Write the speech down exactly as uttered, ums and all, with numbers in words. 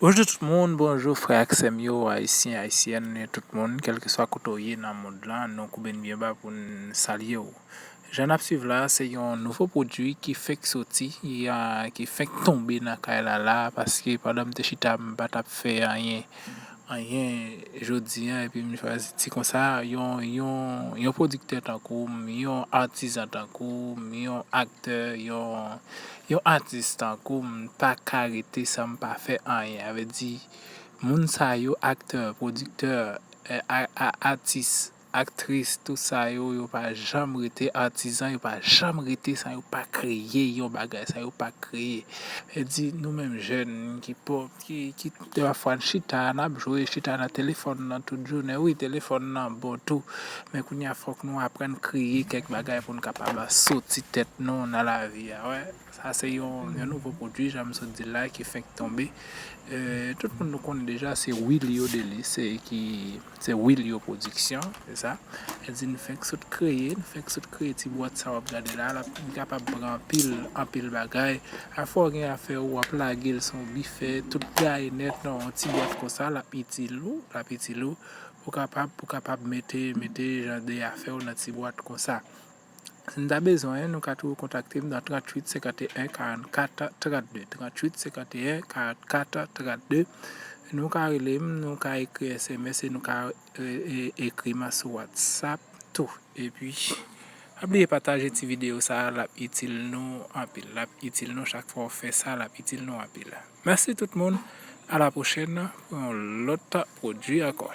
Bonjou tout moun, bonjou frè ak sè m yo, ayisyen, ayisyèn, tout moun, kèlkeswa kote w ye nan mond lan, nou koube n byen ba pou n salye w. Jan n ap swiv la, se yon nouvo pwodui ki fenk soti, ki, a, ki fenk tonbe nan kay la la, paske pandan m te chita, m pa t ap fè anyen, anyen jodi a, epi m chwazi ti konsa, yon, yon, yon pwodiktè tankou m, yon atizan tankou m, yon aktè, yon, yon atis tankou m, pa ka rete san m pa fè anyen. Sa vle di, moun sa yo, aktè, pwodiktè, eh, a, a, atis, aktris, tout sa yo, yo pa janm rete atizan, yo pa janm rete san yo pa kreye yon bagay, san yo pa kreye. E di, nou menm jèn ki pòv, ki, ki pafwa n chita, n ap jwe, chita nan telefòn nan tout jounen. Wi, telefòn nan bon tou, men kounye a fòk nou aprann kreye kèk bagay pou n kapab soti tèt nou nan lavi a, wè. Sa se yon, yon nouvo pwodui, jan m sot di l la, ki fenk tonbe. Eh, tout moun nou konnen deja, se Wilio Delis, se ki, se Wilio Pwodiksyon, se sa. E di n fenk sot kreye, n fenk sot kreye ti bwat sa w ap gade la, l ap, li kapab pran anpil, anpil bagay. Afè w gen afè w, w ap lage l sou yon bifè, tout gaye nèt, non, yon ti bwat konsa, l ap itil ou, l ap itil ou. Pou kapab, pou kapab mete, mete jan de afè w nan ti bwat konsa. Si n ta bezwen, nou ka toujou kontakte m nan tranntuit senkanteyen karannkat trannde. Tranntuit senkanteyen karannkat trannde. Nou ka rele m, nou ka ekri S M S e nou ka, e, e, ekri m sou WhatsApp tou. Epi, pa bliye pataje ti videyo sa a, l ap itil nou anpil. L ap itil nou chak fwa w fè sa, l ap itil nou anpil. Mèsi tout moun. A la pwochèn pou yon lòt pwodui ankò.